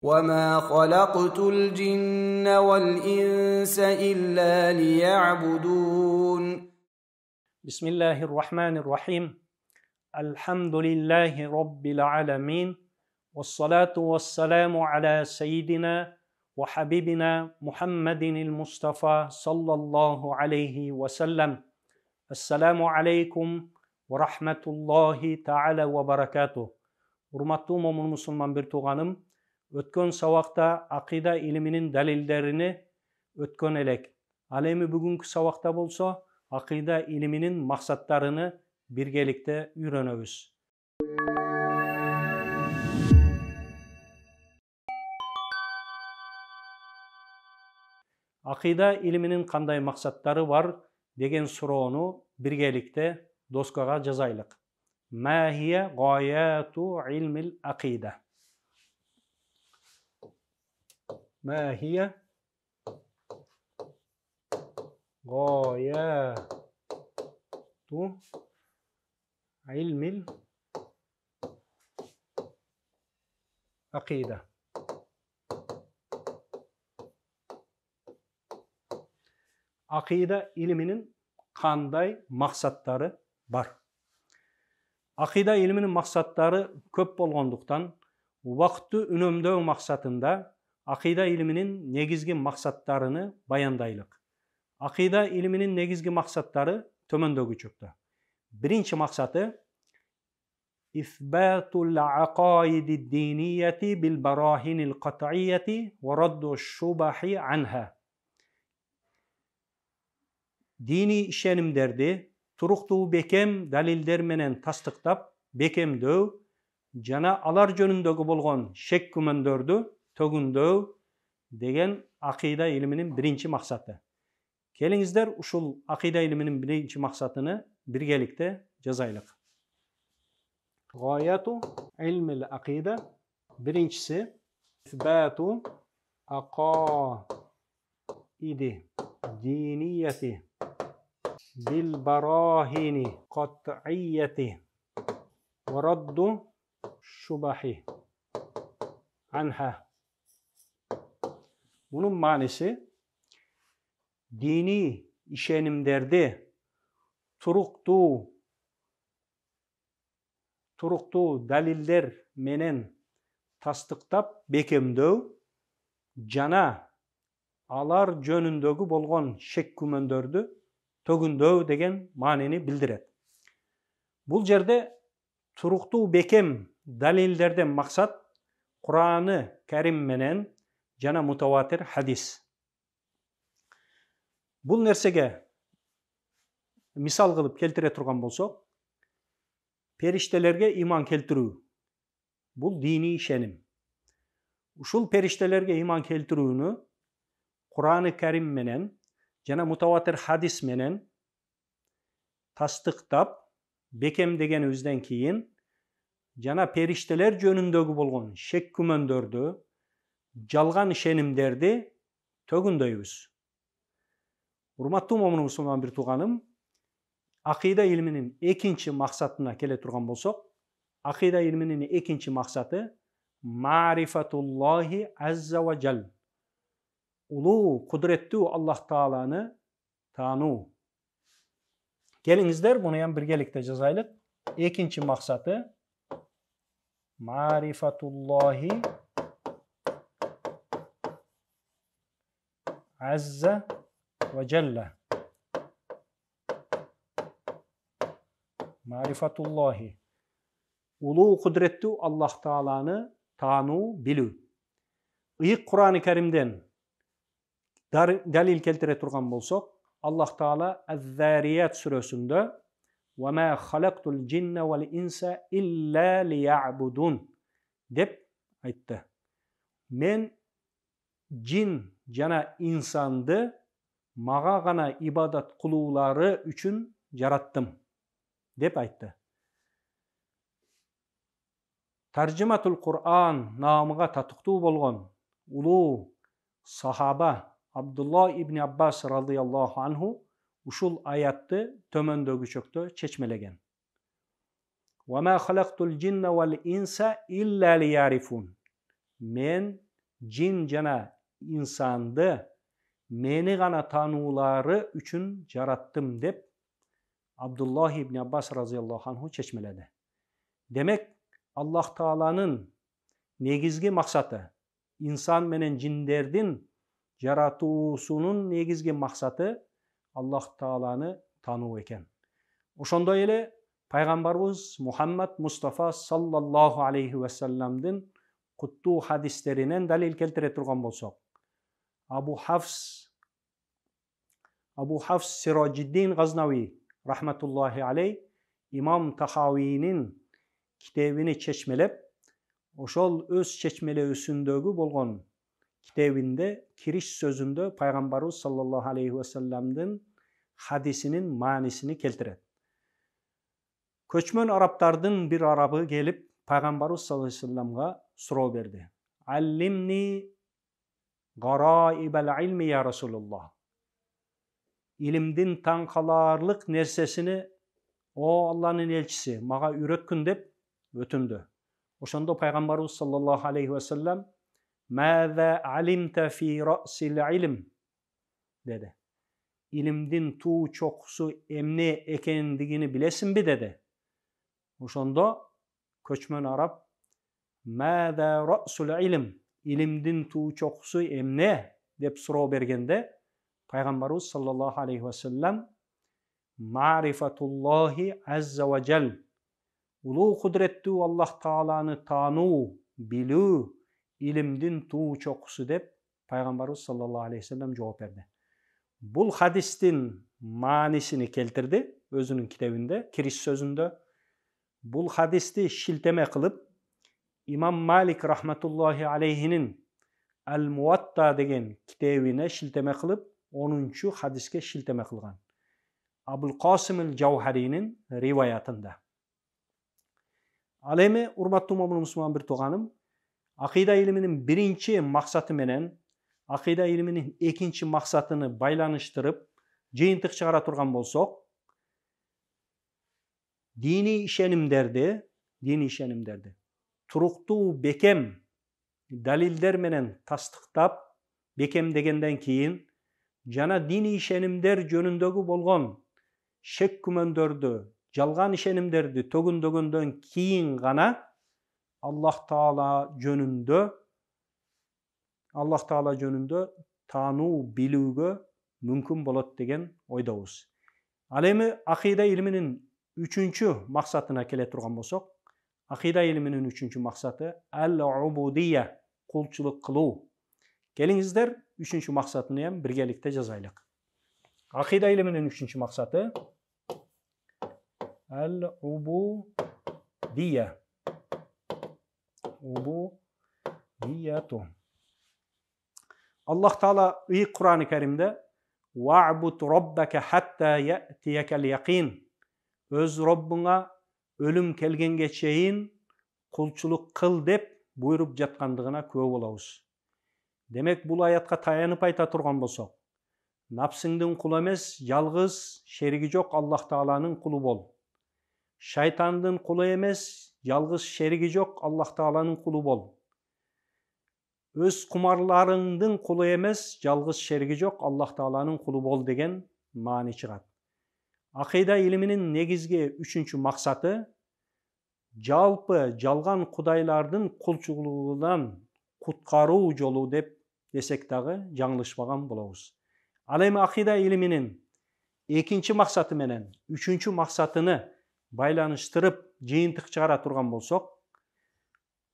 وما خلقت الجن والإنس إلا ليعبدون. بسم الله الرحمن الرحيم. الحمد لله رب العالمين، والصلاة والسلام على سيدنا وحبيبنا محمد المصطفى صلى الله عليه وسلم. السلام عليكم ورحمة الله تعالى وبركاته. Урматтуу момун мусулман бир тууганым, өткөн сабакта акыйда илиминин далилдерини өткөн элек. Ал эми бүгүнкү сабакта болсо акыйда илиминин максаттарыны биргеликте үйрөнөбүз. Акыйда илиминин кандай максаттары бар деген суроону биргеликте доскага жазайлык. Ма хия гаяту илмил акыйда. Ма хия гаяту илмил акыйда. Акыйда илиминин кандай максаттары бар? Акыйда илиминин максаттары көп болгондуктан, убакытты үнөмдөө максатында акыйда илиминин негизги максаттарыны баяндайлык. Акыйда илиминин негизги максаттары төмөндөгүчөктө. Биринчи максаты исбатул акаиди динияти бил барахинил кат'ияти ва радду шубахи анха. Дини ишенимдерди туруктуу бекем далилдер менен тастыктап, бекемдөө жана алар жөнүндөгү болгон шек күмөндөрдү төгүндөө деген акыйда илиминин биринчи максаты. Келиңиздер, ушул акыйда илиминин биринчи максатыны биргеликте жазайлык. Гаяту илмил акыйда. Биринчиси исбату акаиди динияти бил барахини кат'ияти ва радду шубахи анха. Bunun manisi dini ишенимдерди туруктуу далилдер менен тастыктап бекемдөө жана алар жөнүндөгү болгон шек күмөндөрдү төгүндөө деген маанини билдирет. Бул жерде туруктуу бекем далилдерден максат Кураны Карим менен жана мутаватир хадис. Бул нерсеге мисал кылып келтире турган болсок, периштелерге иман келтирүү бул диний ишеним. Ушул периштелерге иман келтирүүнү Кураны Карим менен жана мутаватир хадис менен тастыктап бекемдегенибизден кийин жана периштелер жөнүндөгү болгон шек күмөндөрдү, жалган ишенимдерди төгүндөйбүз. Урматтуу момун мусулман бир тууганым, акыйда илиминин экинчи максатына келе турган болсок, акыйда илиминин экинчи максаты марифатуллахи азза ва жал. Улуу кудуреттүү Аллах Тааланы таануу. Келиңиздер, муну эми биргеликте жазайлык. Экинчи максаты марифатуллахи азза ва жалла. Марифатуллахи. Улуу кудуреттүү Аллах Тааланы таануу, билүү. Ыйык Кураны Каримден далил келтире турган болсок, Аллах Таала Az-Зарият сүрөсүндө "Ва ма халактул джинна вал инса илля лиябудун" деп айтты. Мен жин жана инсанды мага гана ибадат кылуулары үчүн жараттым деп айтты. Таржиматул Куран наамыга татыктуу болгон улуу сахаба Абдулла ибн Аббас радыяллаху анху ушул аятты төмөндөгүчөктө чечмелеген. Ва ма халактул джинна вал инса илля лиярифун. Мен жин жана инсанды мени гана таануулары үчүн жараттым деп Абдуллах ибн Аббас разияллаху анху чечмеледи. Демек, Аллах Тааланын негизги максаты, инсан менен жиндердин жаратуусунун негизги максаты Аллах Тааланы таануу экен. Ошондой эле пайгамбарыбыз Мухаммад Мустафа саллаллаху алейхи вассаламдын куттуу хадистеринен далил келтире турган болсок, Абу Хафс Сирожиддин Газнави рахматуллахи алей Имам Тахавинин китебини чечмелеп, ошол өз чечмелөөсүндөгү болгон китебинде кириш сөзүндө пайгамбарыбыз саллаллаху алейхи вассаламдын хадисинин маанисини келтирет. Көчмөн арабтардын бир арабы келип пайгамбарыбыз саллаллаху алейхи вассаламга суроо берди. Аллимни гараибал илми я Расулуллах. Илимдин таң калаарлык нерсесини, о Алланын элчиси, мага үйрөткүн деп өтүндү. Ошондо пайгамбарыбыз саллаллаху алейхи вассалам «Маза алимта фи расил илм» деди. Илимдин туу чокусу эмне экендигини билесиңби деди. Ошондо көчмөн араб «Маза расул илм» илимдин туу чокусу эмне деп суроо бергенде пайгамбарыбыз саллаллаху алейхи вассалам «Марифатуллахи азза ва жал» улуу кудуреттүү Аллах Тааланы таануу, билүү илимдин туу чокусу деп пайгамбарыбыз саллаллаху алейхи вассалам жооп берди. Бул хадистин маанисини келтирди өзүнүн китебинде, кириш сөзүндө. Бул хадисти шилтеме кылып, Имам Малик рахматуллахи алейхинин Аль-Муатта деген китебине шилтеме кылып, 10 хадиске шилтеме кылган. Абул Касим ал-Жаухаринин риваятында. Ал эми урматтуу момун мусулман бир тууганым, акыйда илиминин биринчи максаты менен акыйда илиминин экинчи максатыны байланыштырып, жыйынтык чыгара турган болсок, диний ишенимдерди туруктуу бекем далилдер менен тастыктап, бекемдегенден кийин жана диний ишенимдер жөнүндөгү болгон шек күмөндөрдү, жалган ишенимдерди төгүндөгөндөн кийин гана Аллах Таала жөнүндө таануу, билүүгө мүмкүн болот деген ойдобуз. Ал эми акыйда илиминин үчүнчү максатына келе турган болсок, акыйда илиминин үчүнчү максаты ал-убудия, кулчулук кылуу. Келиңиздер, үчүнчү максатын эми биргеликте жазайлык. Акыйда илиминин үчүнчү максаты ал-убудия. Убудияту. Аллах Таала ыйык Курани Каримде «Ва'буд роббака хатта я'тиякал яқин» өз Роббуңа өлүм келгенге чейин кулчулук кыл деп буйруп жаткандыгына күбө болобуз. Демек, бул аятка таянып айта турган болсок, напсыңдын кулу эмес, жалгыз шериги жок Аллах Тааланын кулу бол. Шайтандын кулу эмес, жалгыз шериги жок Аллах Тааланын кулу бол. Өз кумарларыңдын кулу эмес, жалгыз шериги жок Аллах Тааланын кулу бол деген маани чыгат. Акыйда илиминин негизги үчүнчү максаты жалпы жалган кудайлардын кулчулугунан куткаруу жолу деп десек дагы жаңылышпаган болобуз. Ал эми акыйда илиминин экинчи максаты менен үчүнчү максатыны байланыштырып жыйынтык чыгара турган болсок,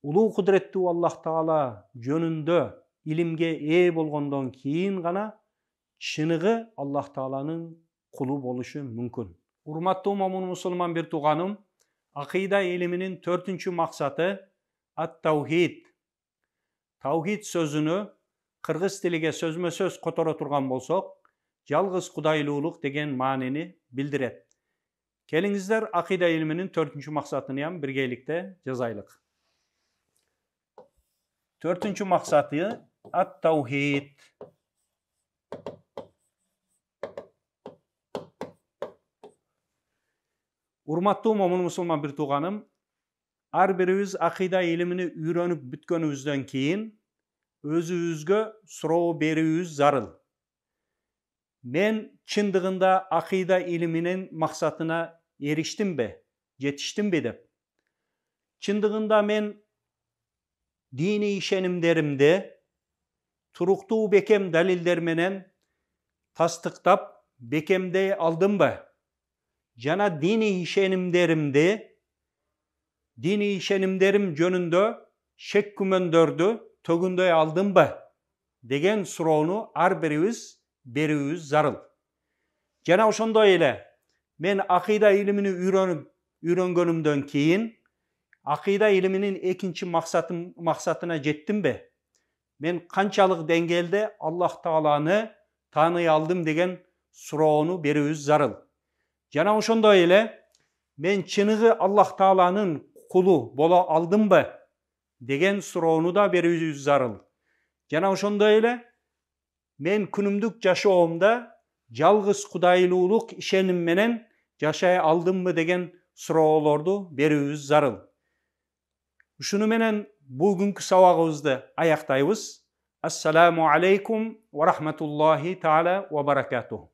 улуу кудуреттүү Аллах Таала жөнүндө илимге ээ болгондон кийин гана чыныгы Аллах Тааланын кулу болушу мүмкүн. Урматтуу момун мусулман бир тууганым, акыйда илиминин төртүнчү максаты ат-таухид. Таухид сөзүнү кыргыз тилиге сөзмө-сөз которо турган болсок, жалгыз кудайлуулук деген маанини билдирет. Келиңиздер, акыйда илиминин төртүнчү максатын эми биргеликте жазайлык. Төртүнчү максаты ат-таухид. Урматтуу момун мусулман бир тууганым, ар бирибиз акыйда илимини үйрөнүп бүткөнүбүздөн кийин өзүбүзгө суроо берүүбүз зарыл. Мен чындыгында акыйда илиминин максатына эриштимби, жетиштимби деп. Чындыгында мен диний ишенимдеримди туруктуу, бекем далилдер менен тастыктап, бекемдей алдымбы жана диний ишенимдеримди, диний ишенимдерим жөнүндө шек күмөндөрдү төгүндөй алдымбы деген суроону ар бирибиз берүүбүз зарыл. Жана ошондой эле мен акыйда илимини үйрөнүп, үйрөнгөнүмдөн кийин акыйда илиминин экинчи максатына жеттимби, мен канчалык деңгээлде Аллах Тааланы тааный алдым деген суроону берүүбүз зарыл. Жана ошондой эле мен чыныгы Аллах Тааланын кулу боло алдымбы деген суроону да берүүбүз зарыл. Жана ошондой эле мен күнүмдүк жашоомдо жалгыз кудайлуулук ишеним менен жашай алдымбы деген суроолорду берүүбүз зарыл. Ушуну менен бүгүнкү сабагыбызды аяктайбыз. Ассаламу алейкум ва рахматуллахи таала ва баракатуху.